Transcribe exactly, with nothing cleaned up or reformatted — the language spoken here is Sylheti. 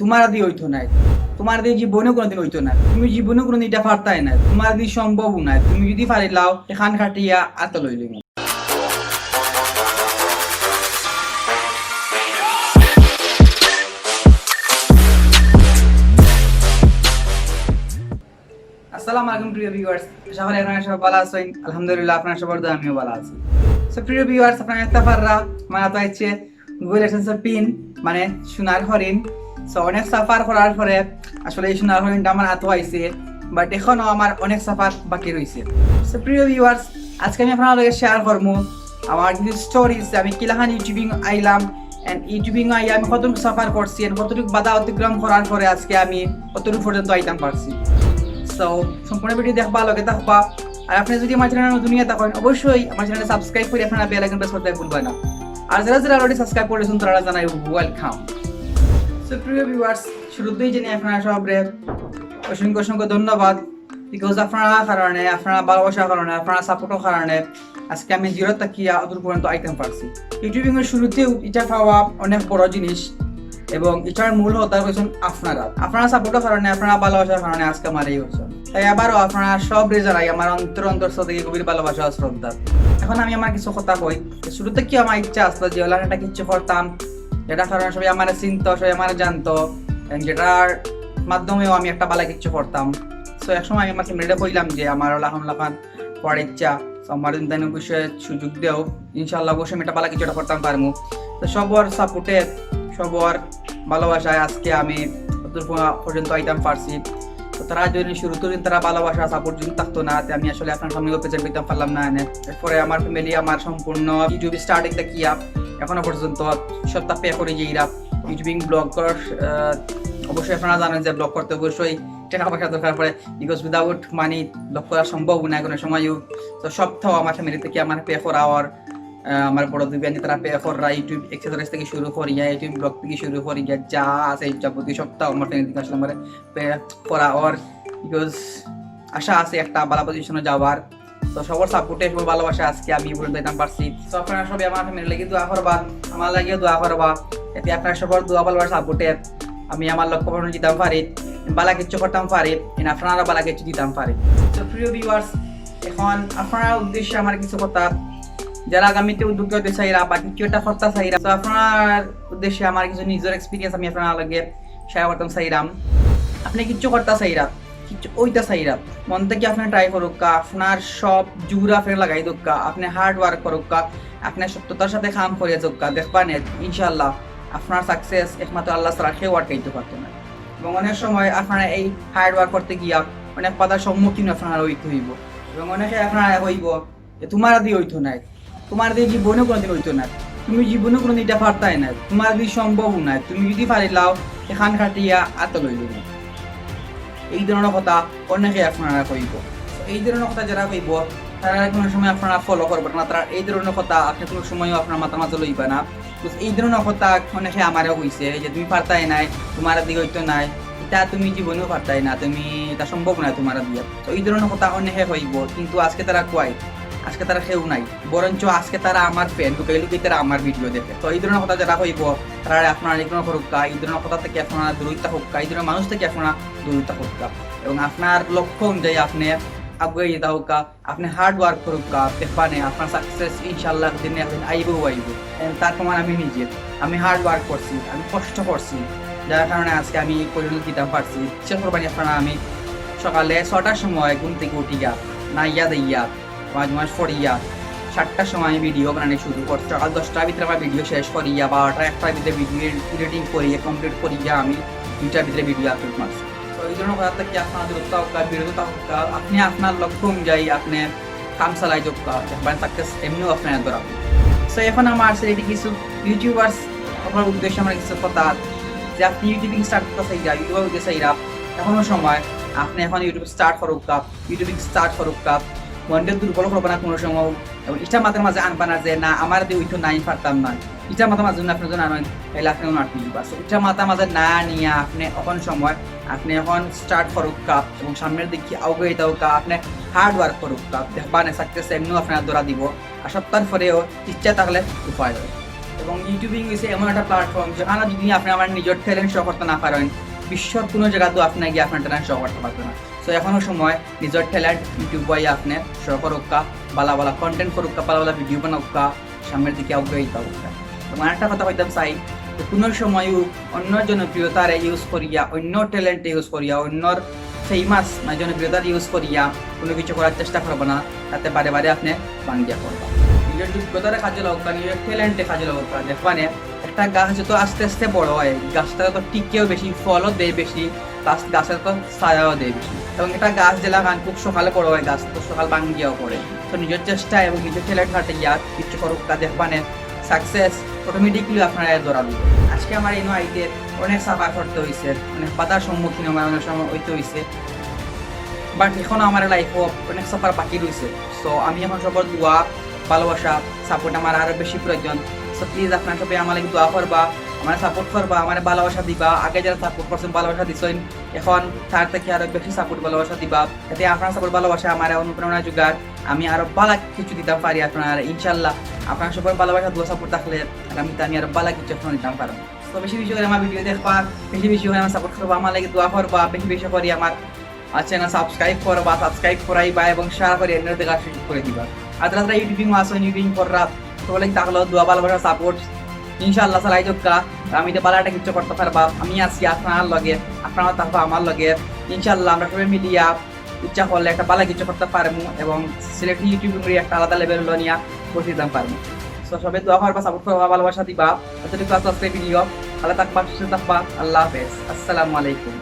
তোমার দি অইতো নায়, তোমার দি জীবনে কোনোদিন অইতো নায়, তুমি জীবনে কোনোদিন ইটা পারতায় নায়, তোমার দি সম্ভব নায়। তুমি যদি পারিলাও, এখান কাটিয়া আতো লই লইমু। আসসালামু আলাইকুম প্রিয় ভিউয়ার্স, আশা করি আপনারা সবাই ভালো আছেন। আলহামদুলিল্লাহ, আপনারা সবার দোয়া আমিও ভালো আছি। তো প্রিয় ভিউয়ার্স, আপনারা দেখতা পাররা, আমার আতো আইছে Google AdSense-র পিন, মানে সোনার হরিণ। তো অনেক সাফার করার পরে আসলে এই সোনার হরিণটা আমার আতো আইছে, but এখনো আমার অনেক সাফার বাকি রইছে। তো প্রিয় ভিউয়ার্স, আজকে আমি আপনারার লগে শেয়ার করমু আমার কিছু স্টোরিজ, আমি কিলাখান ইউটিউবিং আইলাম, and ইউটিউবিং আইয়া আমি কতটুকু সাফার করছি, and কতটুকু বাধা অতিক্রম করার পরে আজকে আমি কতটুকু পর্যন্ত আইতাম পারছি। তো সম্পূর্ণ ভিডিও দেখবা, লগে থাকবা। আর আপনি যদি আমার চ্যানেল নতুন হইয়া থাকেন, অবশ্যই আমার চ্যানেল সাবস্ক্রাইব করে আপনারা বেল আইকন প্রেস করতে ভুলবেন না। আর যারা যারা অলরেডি সাবস্ক্রাইব করেছেন, তারা জানাই ওয়েলকাম। তো প্রিয় ভিউয়ার্স, শুরুতেই জানাই আপনারা সবরে অসংখ্য অসংখ্য ধন্যবাদ, বিকজ আপনারা কারণে, আপনারা ভালোবাসার কারণে, আপনারা সাপোর্টের কারণে আজকে আমি জিরো থাকিয়া অদূর পর্যন্ত আইতাম পারছি। ইউটিউবিং এর শুরুতেও ইটা পাওয়া অনেক বড় জিনিস, এবং ইটার মূল হতা হইছেন আপনারা। আপনারা সাপোর্টের কারণে, আপনারা ভালোবাসার কারণে আজকে আমার এই অবস্থা। তাই আবারও আপনারা সবরে জানাই আমার অন্তর অন্তর থেকে গভীর ভালোবাসা ও শ্রদ্ধা। এখন আমি আমার কিছু কথা কই। শুরু থেকে আমার ইচ্ছা আসলো যে অনলাইনে একটা কিছু করতাম, যেটা কারণে সবাই আমার চিনতো, সবাই আমার জানতো, এবং যেটার মাধ্যমেও আমি একটা ভালো কিছু করতাম। তো এক সময় আমি আমার ফ্যামিলিরে কইলাম যে আমার ওলা এখন লাখান পড়ার ইচ্ছা, তো আমার যদি তাইন অবশ্যই সুযোগ দেও, ইনশাআল্লাহ অবশ্যই আমি একটা ভালো কিছু একটা করতাম পারমু। তো সবার সাপোর্টে, সবার ভালোবাসায় আজকে আমি অত পর্যন্ত আইতাম পারছি। তো তারা যদি শুরু তো তারা ভালোবাসা সাপোর্ট যদি থাকতো না, তে আমি আসলে আপনার সামনে প্রেজেন্ট হইতাম পারলাম না এনে। এরপরে আমার ফ্যামিলি আমার সম্পূর্ণ ইউটিউব স্টার্টিং দেখিয়া এখনো পর্যন্ত সবটা পে করে যে ইরা ইউটিউবিং ব্লগ করার, আহ, অবশ্যই আপনারা জানেন যে ব্লগ করতে অবশ্যই টাকা পয়সা দরকার পড়ে, বিকজ উইদাউট মানি ব্লগ করা সম্ভব না কোনো সময়ও। তো সবটাও আমার ফ্যামিলি থেকে আমার পে করা, আর, আহ, আমার বড় দুই ভাই তারা পে করা, ইউটিউব অ্যাক্সেসরিজ থেকে শুরু করিয়া, ইউটিউব ব্লগ থেকে শুরু করিয়া, যা আছে এই যাবতীয় সবটাও আমার ফ্যামিলি থেকে আসলে আমার পে করা, আর বিকজ আশা আছে একটা ভালো পজিশনে যাওয়ার। তো সবার সাপোর্টে, সবার ভালোবাসা আজকে আমি এই পর্যন্ত যাইতাম পারছি। তো আপনারা সবাই আমার ফ্যামিলি লাগি দোয়া করবা, আমার লাগিও দোয়া করবা, এতে আপনারা সবার দোয়া ভালোবাসা সাপোর্টে আমি আমার লক্ষ্য পূরণে দিতাম পারি, ভালো কিছু করতাম পারি, এনে আপনারা ভালো কিছু দিতাম পারি। তো প্রিয় ভিউয়ার্স, এখন আপনার উদ্দেশ্যে আমার কিছু কথা, যারা আগামীতে উদ্যোক্তা হইতে চাইরা বা কিছু একটা করতে চাইরা, তো আপনার উদ্দেশ্যে আমার কিছু নিজের এক্সপিরিয়েন্স আমি আপনার লগে শেয়ার করতাম চাইরাম। আপনি কিচ্ছু করতে চাইরা, কিচ্ছু অইতা চাইরা, মন থেকে আপনি ট্রাই করুক্কা, আপনার সব জোর আপনি লাগাই দোক্কা, আপনি হার্ড ওয়ার্ক করুক্কা, আপনি সত্যতার সাথে কাম করে দোক্কা, দেখবা নে ইনশাআল্লাহ আপনার সাকসেস একমাত্র আল্লাহ ছাড়া কেউ আটকাইতে পারতো না। এবং অনেক সময় আপনারা এই হার্ড ওয়ার্ক করতে গিয়া অনেক বাধার সম্মুখীন আপনারা হইতে হইব, এবং অনেকে আপনারা হইব যে তোমার দি অইতো নায়, তোমার দি জীবনে কোনোদিন অইতো নায়, তুমি জীবনে কোনোদিন ইটা পারতায় নায়, তোমার দি সম্ভব নায়, তুমি যদি পারিলাও এখান কাটিয়া আতো লই লইব। এই ধরনের কথা অনেকে আপনারা কইব। এই ধরনের কথা যারা কইব, তারা কোনো সময় আপনারা ফলো করবেন না, তারা এই ধরনের কথা আপনি কোনো সময়ও আপনার মাথার মাঝে লইবা না। তো এই ধরনের কথা অনেকে আমারে কইছে যে তুমি পারতায় নায়, তোমার দি অইতো নায়, ইটা তুমি জীবনেও পারতায় না, তুমি, ইটা সম্ভব নায় তোমার দিয়া। তো এই ধরনের কথা অনেকে কইব, কিন্তু আজকে তারা কয়, আজকে তারা কেউ নাই, বরঞ্চ আজকে তারা আমার ফ্যান, লুকাই লুকাই তারা আমার ভিডিও দেখে। তো এই ধরনের কথা যারা কইব, তারা আপনারা ইগনোর করুক্কা, এই ধরনের কথা থেকে আপনারা দূরই থাকুক্কা, এই ধরনের মানুষ থেকে আপনারা দূরই থাকুক্কা, এবং আপনার লক্ষ্য অনুযায়ী আপনি আগুয়ে যেতা হোক্কা, আপনি হার্ড ওয়ার্ক করুক্কা, দেখবা নে আপনার সাকসেস ইনশাআল্লাহ একদিন না একদিন আইবো আইবো। And তার প্রমাণ আমি নিজে, আমি হার্ড ওয়ার্ক করছি, আমি কষ্ট করছি, যার কারণে আজকে আমি এই পর্যন্ত দিতাম পারছি। বিশ্বাস করবা নি আপনারা, আমি সকালে ছটার সময় ঘুম থেকে উঠিয়া, নাইয়া দাইয়া, নামাজ মাজ পড়িয়া, সাতটার সময় আমি ভিডিও বানানো শুরু করছি। সকাল দশটার ভিতরে আমার ভিডিও শেষ করিয়া, বারোটা একটার ভিতরে ভিডিও এডিটিং করিয়া, কমপ্লিট করিয়া আমি দুইটার ভিতরে ভিডিও আপলোড মারছি। তো এই ধরনের কথা থেকে আপনারা দূরত্ব থাকুক্কা, বিরত থাকুক্কা, আপনি আপনার লক্ষ্য অনুযায়ী আপনি কাম চালাই যাউক্কা, দেখবেন সাকসেস এমনিও আপনার ধরাবো। তো এখন আমার সিলেটি কিছু ইউটিউবার্স আপনার উদ্দেশ্যে আমার কিছু কথা, যে আপনি ইউটিউবিং স্টার্ট করতে চাইরা, ইউটিউবার উঠতে চাইরা, এখনো সময়, আপনি এখন ইউটিউব স্টার্ট করুক্কা, ইউটিউবিং স্টার্ট করুক্কা, মনটা দুর্বল করবা না কোনো সময়, এবং ইটা মাথার মাঝে আনবা না যে না আমার দি অইতো নায়, পারতাম না, ইটা মাথার মাঝে যদি আপনি যদি আনইন, তাইলে আপনি কোনো আটকে দিবা। So, ইটা মাথার মাঝে না নিয়া আপনি এখন সময়, আপনি এখন স্টার্ট করুক্কা এবং সামনের দিকে আগুয়ে যাউক্কা, আপনি হার্ড ওয়ার্ক করুক্কা, দেখবা নে সাকসেস এমনিও আপনার ধরা দিব। আর সপ্তাহ পরেও ইচ্ছা থাকলে উপায় হয়। তো এবং ইউটিউবিং হইছে এমন একটা প্ল্যাটফর্ম, যেখানো যদি আপনে আপনার নিজর ট্যালেন্ট শো করতা না পারইন, বিশ্বর কুনু জাগাত আপনে গিয়া আপনার ট্যালেন্ট শো করতা পারতা না। সো এখনো সময় নিজর ট্যালেন্ট ইউটিউব আইয়া আপনে শো করউক্কা, বালা বালা কন্টেন্ট করউক্কা, বালা বালা ভিডিও বানাউক্কা, সামনের দিকে অগ্রসর অউক্কা। এবং আরেকটা কথা কইতাম চাই, যে কুনু সময়ও অন্যর জনপ্রিয়তারে ইউজ করিয়া, অন্যর ট্যালেন্ট ইউজ করিয়া, অন্যর ফেমাস মানে জনপ্রিয়তারে ইউজ করিয়া কুনু কিছু করার চেষ্টা করবা না, তাতে বারে বারে আপনে ভাঙ্গিয়া পড়বা। নিজর যোগ্যতারে কাজে লাগাউক্কা, নিজর ট্যালেন্টে কাজে লাগাউক্কা। দেখবানে একটা গাছ যত আস্তে আস্তে বড় অয়, গাছটা তত টিকেও বেশি, ফলও দেয় বেশি, প্লাস গাছে তত ছায়াও দেয় বেশি। এবং একটা গাছ যেলাখান খুব সকালে বড় অয়, গাছ তো সকাল ভাঙ্গিয়াও পড়ে। তো নিজর চেষ্টা এবং নিজর ট্যালেন্ট খাটাইয়া কিছু করউক্কা, দেখবানে সাকসেস অটোমেটিক্যালি আপনারে ধরা দিবো। আজকে আমার ইনো আইতে অনেক সাফার করতে অইছে, অনেক বাধার সম্মুখীন আমার অনেক সময় অইতে অইছে, বাট এখনো আমার লাইফো অনেক সাফার বাকি রইছে। সো আমি এখন সবর দোয়া, ভালোবাসা, সাপোর্ট আমার আরো বেশি প্রয়োজন। সো প্লিজ আপনারা সবে আমার লাগি দোয়া করবা, আমারে সাপোর্ট করবা, আমারে ভালোবাসা দিবা। আগে যারা সাপোর্ট করছইন, ভালোবাসা দিছইন, এখন তার থাকি আরো বেশি সাপোর্ট ভালোবাসা দিবা, যাতে আপনার সাপোর্ট ভালোবাসা আমারে অনুপ্রেরণা যোগার, আমি আরো বালা কিছু দিতাম পারি আপনারারে। ইনশাল্লাহ আপনারা সবর ভালোবাসা, দোয়া, সাপোর্ট থাকলে আগামীতে আমি আরো বালা কিছু আপনারারে দিতাম পারমু। তো বেশি বেশি করি আমার ভিডিও দেখবা, বেশি বেশি করি আমারে সাপোর্ট করবা, আমার লাগি দোয়া করবা, বেশি বেশি করি আমার চ্যানেল সাবস্ক্রাইব করবা, সাবস্ক্রাইব করাইবা এবং শেয়ার করি অন্যরে দেখার সুযোগ করি দিবা। আর যারা যারা ইউটিউবিং আছইন, ইউটিউবিং কররা, সবর লাগি থাকলো দোয়া, ভালোবাসা, সাপোর্ট। ইনশাআল্লাহ চালাই যাউক্কা, আগামীতে বালা একটা কিছু করতা পারবা। আমি আছি আপনারার লগে, আপনারাও থাকবা আমার লগে। ইনশাআল্লাহ আমরা সবে মিলিয়া ইচ্ছা করলে একটা বালা কিছু করতা পারমু এবং সিলেটি ইউটিউবিংরে একটা আলাদা লেভেলো নিয়া পৌঁছে দিতাম পারমু। তো সবে দোয়া করবা, সাপোর্ট করবা, ভালোবাসা দিবা। এতটুকু আজকে ভিডিও। ভালা থাকবা, সুস্থ থাকবা। আল্লাহ হাফেজ। আসসালামু আলাইকুম।